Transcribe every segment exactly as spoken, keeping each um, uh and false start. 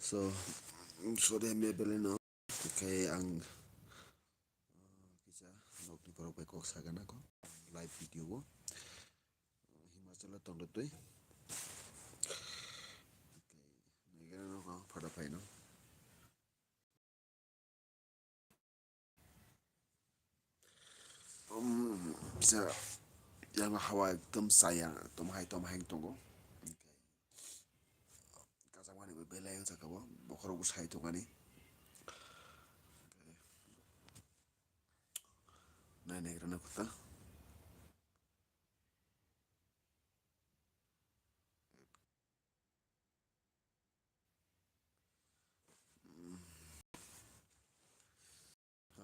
So, sorry, hamya belai no. Khe ang, uh, kisa nokni borok bai kok sagana ko live video o. Himachal o tongdo twi. Naigra no ang phada phaino. Um, kisa yang hawa ekdom saya, tom hai tom hai tongo. Kachangmani bo belai wng sakha bo, bokhorok bo sai tongani. Nai naigra no kota.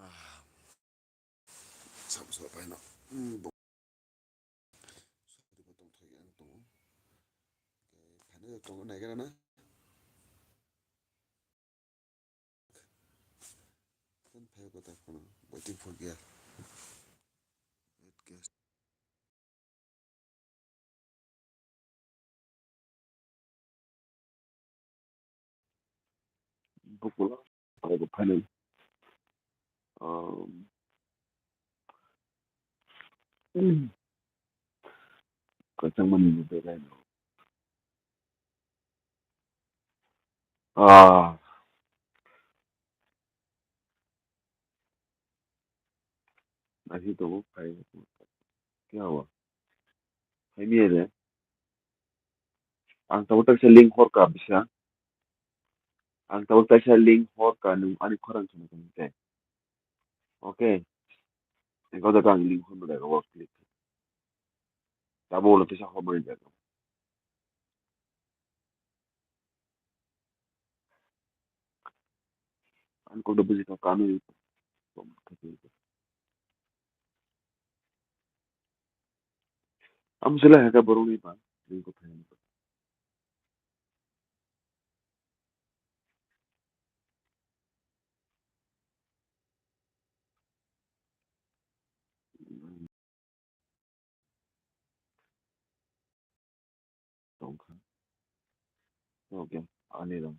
Ah, sam so paino. Hmm, bo-, sorry, bo tong thai ang tongo. Okay, phaino tongo naigra na. Then phaio kota phano, waiting for girl. Wait, guest. Bukulo, phaio kota phano. Um, Kachangmani ni belai no. Ah. Nasi tongo phai. Kya hua? Phai miya de. Ang tabuk kaisa link hor ka bisa. Ang tabuk kaisa link hor ka, nwng ani khorang khna tong te. Okay. Engkau da ang link hor mada work click. Tabuk ulo tisa hor mani jaga. Ang kok da buji ka kanu. Am sila haka borok ni ba. Link ko phai. Tongkha. Okay, ani rong.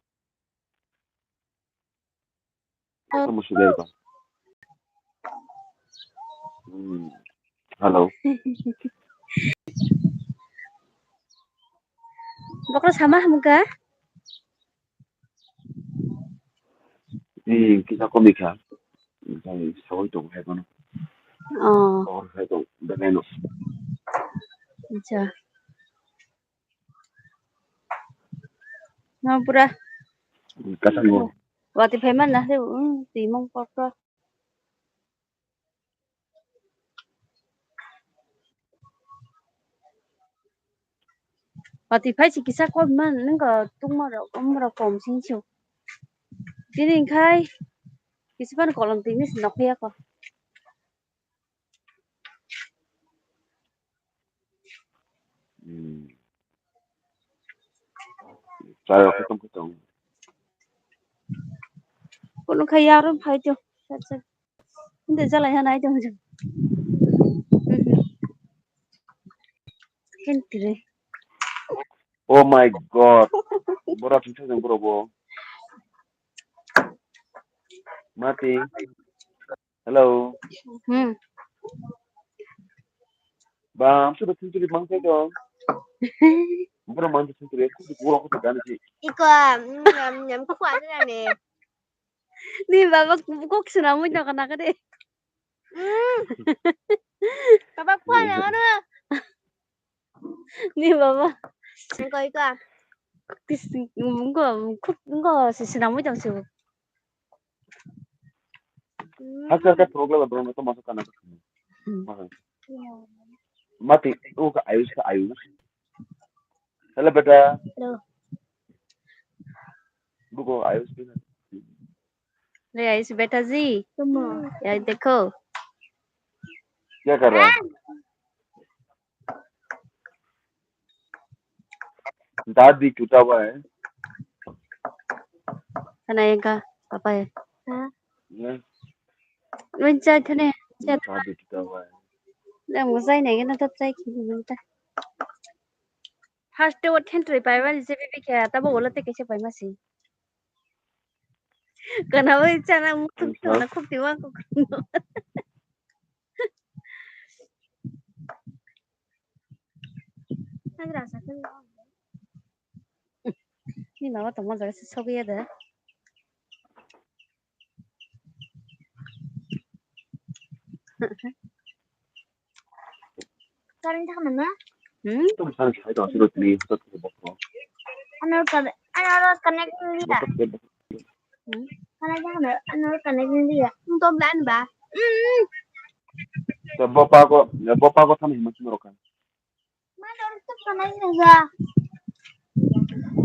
Kamu sudah ba? Hmm. Hello. Bokra sama hamka? Ni kisa komi kha. Jai sawai tong hai bono. Oh. Or hai tong, belai no. Acha. No pura. Kasa mo. Wati phai man na de, um, ti mong pokra. Wati phai si kisa kok man, nung ko tungma rok, um rok kom sing sio. Tini khai, kisa pan kolom tini si nok ya ko. Hmm. Chayok khe tong khe tong. Kono khai yarwng phai tong. Sat sat. Hinde jalai ha nai tong jong. Hentire. Oh my God. Bora thungsa jang bro bo. Mati. Hello. Hmm. Bam, sudah senturi mang saya dong. Bro mang senturi, aku di pulau aku tekan sih. Iko, nyam nyam kuku ada nih. Ni baba kok senamui na kana kade. Hmm. Baba kuah na ano. Ni baba. Iko iko. Kis ngo ngo si senamui dong si. Haksa haksa problem bro, no to masuk kana. Hmm. Mati, oh ka ayus ka ayus. Hello beta. Hello. Buko ayus beta. ले आयुष बेटा जी, तुम। यार देखो। क्या कर रहा है? दादी टूटा हुआ है। खाना ये का पापा है। हाँ। ये। मैं चाय थने, चाय। दादी टूटा हुआ है। ले मुझे नहीं ना तब चाय खींच मिलता। First day what hentry pai mani se bibi khe, tabo ulo te kaisa pai masi. Kana bai chana mukhung Ang chana khukti wa khukti. Hagra sa khani. Ni mama tongma jaga se sogiya da. Current thang na? Hmm? Ano kan, ano kan connect ni ya. Hmm? Connect thang na, ano connect ni ya. Tum to plan ba. Hmm. Bopa ko, bopa ko thang hima chuma rokan.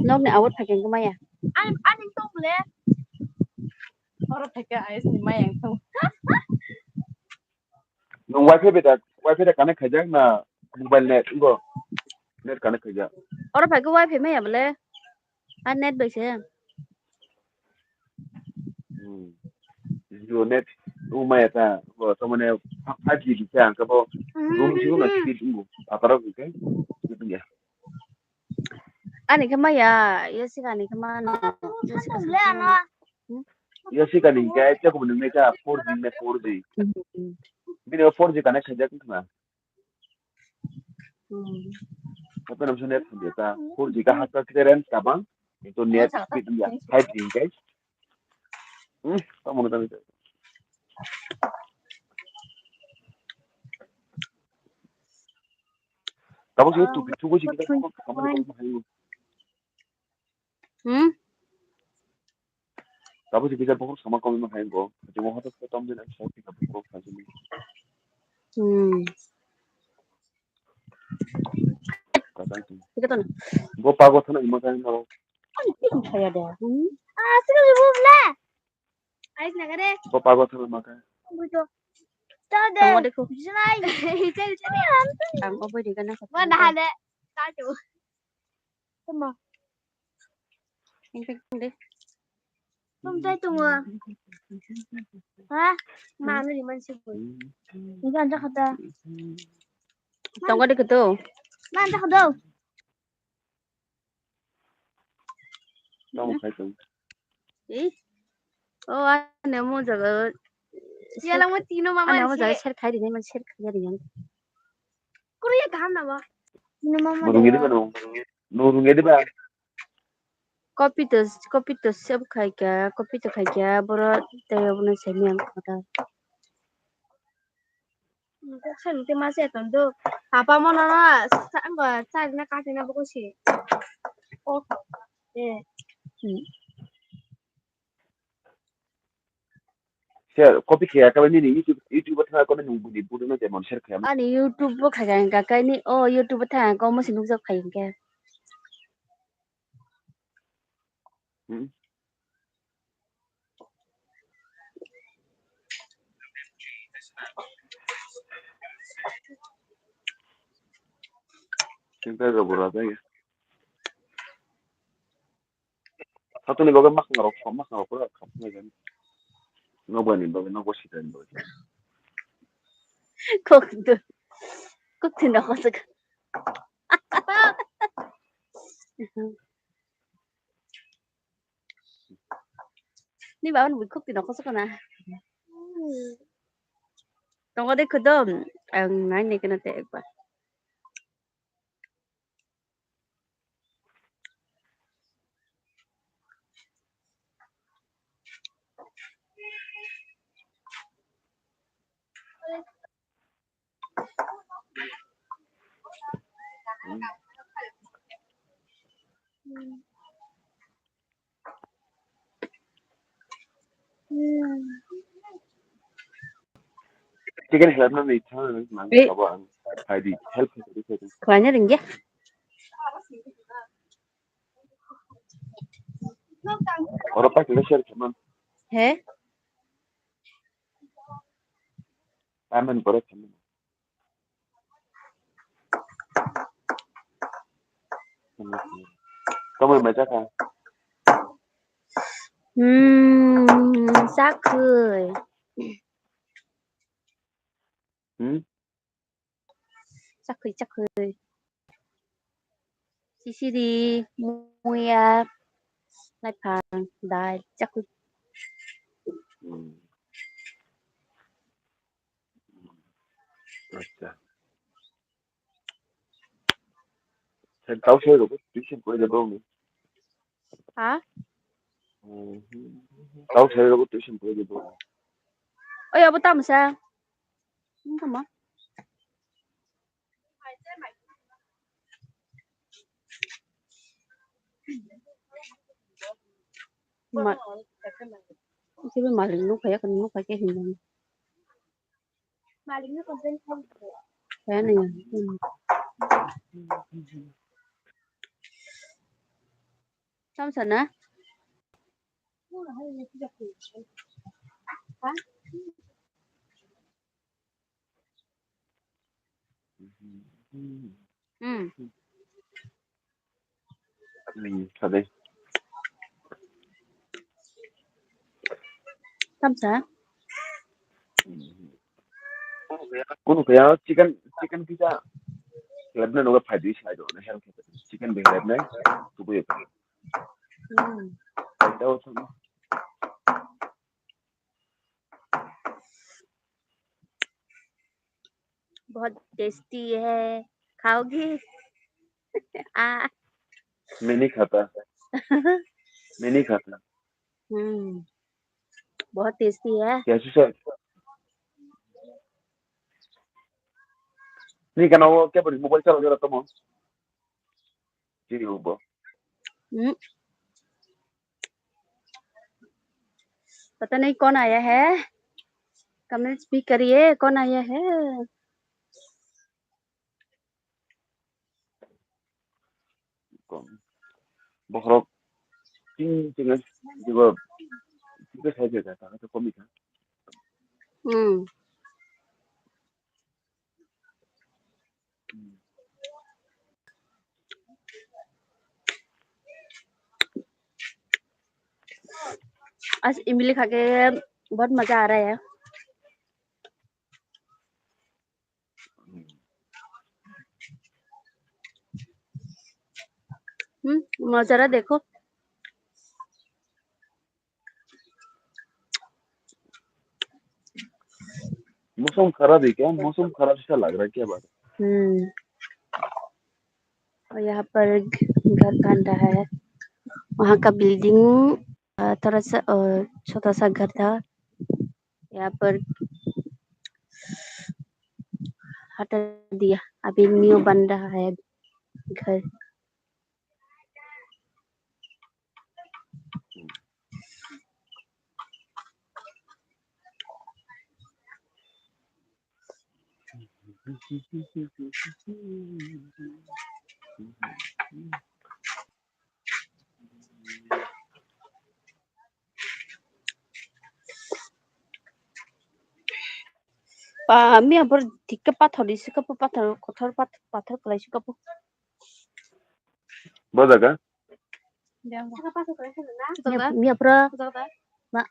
Nokni awat phaikhe wngkha maya. Ani, ani tong le. Oro phaikhe ayes ni maya wngkha. Nwng wifi bai da, wifi da connect khaijak na mobile net, wngkha net connect khaijak. Oro phaikhe wifi maya bole. A net bai se. Hmm. Jio net, o maya ta, bo to mane five G di ta, ang ka bo room sing na speed mo, pataro ke, speed ya. Ani khe maya, ya sika ani khe ma no. Ya sika sika. Hmm? Ya sika ni ka, cha ko ni ka four G na four G. Hmm. Bini four G connect khaijak na. Hmm. Tapi nam net dia ta four G ka hakka clearance tabang. Itu net speed dia five G guys. Hmm, kamu nonton itu. Kamu sih tuh tuh sih kita kamu. Hmm? Tabuk se kisa bokhorok sama kami ma hai bo. Jemo hoto se tom din ang sai kisa bokhorok sai jini. Hmm. Kata itu. Ika to na. Bo pago thana ima kai no. Ani ping thaya de. Hmm. Ah, sila ni bum le. Ais na kare. Bo pago thana ma kai. Buto. Ta de. Tamo dekho. Jai. Jai jai. Ang obo de kana. Mana hade. Ta tu. Tamo. Engke de. Tum tai tongo. Ha? Mano di man sibui. Engke anja kata. Tongo de kutu. Ma anja kata. Tamo khai tong. Eh? Oh, ane mo jaga. Yala mo tino mama. Ane mo jaga share khai ri, man share khai ri. Kuriya kaham na ba? Tino mama. Murung ini mana? Nurung ini ba? Copy to, copy to save khai kya, copy to khai kya, boro tei abono semi ang kota. Kok sai mute ma se ton do. Papa mo no no sa ang ba sa na ka na bo ko si. Kok. Eh. Hmm. Share, copy khe ya, kami nini YouTube, YouTube thang kami nung budi budi no jemon share khe. Ani YouTube bo khaga engka kaini o YouTube thang ko mo sinuk jok khai engka. Hmm. Singkai ga bura dai. Satu ni loge mak ngarok, mak ngarok pura khap ngai gani. Nobo ni loge, nobo sita ni loge. Kok tu, kok tu nogo sek. Ni baban bui kok tu nogo sek na. Tongo de kudo, ang nai ne kena te ekbar. Chicken help na ni thang na Eh. Abo ang khai di help khai di khai di. Khlai na ringya. Oro pa kile share khe man. He? Amen bore khe man. Tamo mai chakha. Hmm, chakhwi. Hmm? Chakhwi, chakhwi. Sisiri, muya, laiphang, dal, chakhwi. Hmm. Acha. Sen tau se rogo tuition pore de bro. Ha? Hmm. Tau se rogo tuition pore de bro. Oi, abo tamo sa. Ini tamo. Ma-, sibe malik nukha ya, kani nukha khe hinwi. Kaya nai ya. Tamo sana? Hmm. Ni sade. Tamsa. Kunu kaya chicken, chicken pizza. Lebna noga phai dui sai do, na hel kete. Chicken bing lebna, tubu ya. Hmm. Ada usah. बहुत टेस्टी है, खाओगे? आ। मैं नहीं खाता। मैं नहीं खाता। हम्म, बहुत टेस्टी है। कैसे सर? नहीं करना वो क्या बोली, मोबाइल चला जरा तुम। जी वो। हम्म। पता नहीं कौन आया है, कमेंट्स भी करिए, कौन आया है? Bohrok ting ting jibo jibo sai jaga ta komi ta. Hmm. आज इमली खा के बहुत मजा आ रहा है। हम्म, नजारा देखो। मौसम खराब है क्या? मौसम खराब सा लग रहा है क्या बात? हम्म। और यहाँ पर घर बन रहा है। वहाँ का बिल्डिंग, अ, थोड़ा सा, अ, छोटा सा घर था। यहाँ पर हटा दिया, अभी न्यू बन रहा है घर। Pa, mi abor dikka pathor di sikapo, pathor kothor, pathor, pathor kwlai sikapo. Bo jaga? Miya, miya pura. Ma,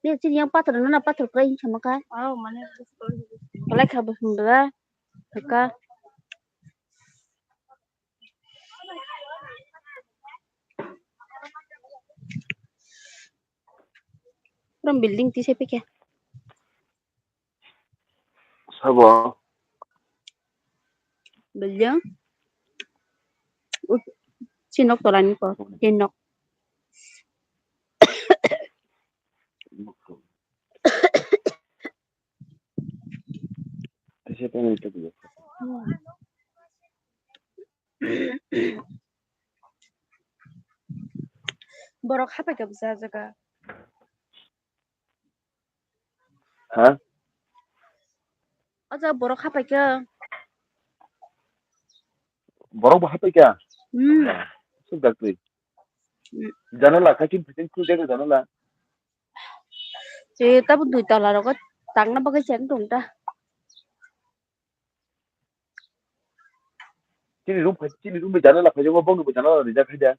miya chini yang pathor na, na pathor kwlai sama ka. Kwlai kha bo sundra. Ka. From building tise pike. Sabo. Building. Ut, sinok tolani ko, sinok. Tise pene itu dia. Borok hapai khe bwsa jaga. Ha? O jaga borok hapai khe. Borok bo hapai khe? Hmm. Suk dak twi. Hmm. Janola, kaiching paiching khuljago janola. E, tabo dui tala rogo tangna bagwi cheng tong ta. Chini room phai, chini room bai janola phai jago, bongni bo janola rijak khai da.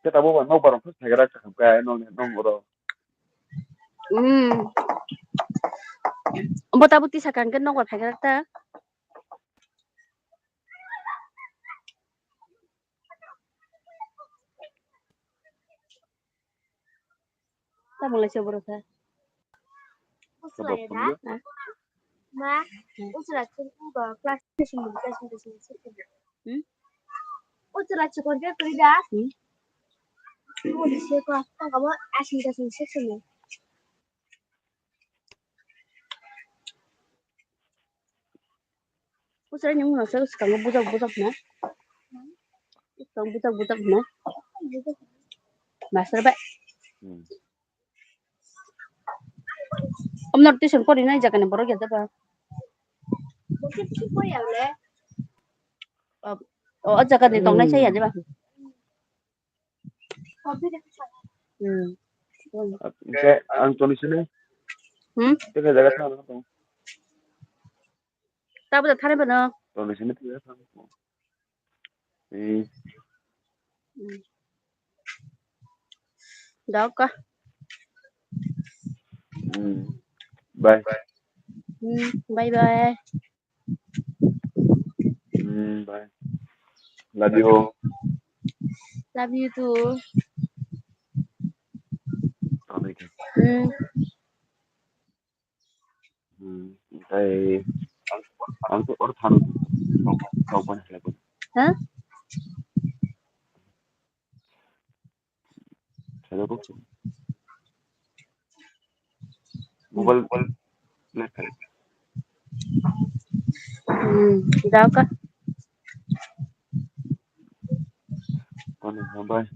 Khe tabuk bo nokbar rok khe thaigra kaham khe nong, nong oro. Hmm. Bota boti sakang ke nokbar phaikha ta. Tamo lai se borok kha. Usra ya da? Ma, usra chun ugo class session mo, class session mo. Hmm? Usra chukon ke kri da? Hmm? Mo di se class ko kamo asin ka sin session mo. Usra ni muna se usra bujak bujak na. Usra bujak bujak na. Master bai. Hmm. Om notification pori nai jaga ni borok ya jaba. O, o jaga ni tongnai sai ya jaba. Hmm. Hingke ang toni sini. Hmm? Teka jaga tang tong. Tabo da thani bano. Toni sini teka tang tong. Eh. Hmm. Doka. Hmm. Bye. Hmm, bye bye. Hmm, bye. Love you. Love you too. Thank you. Hmm. Hmm, bye. Ang, ang to or thang. Kau pan halai. Hah? Hello, bukti. Mobile, mobile, net kare. Hmm, doka. Bye.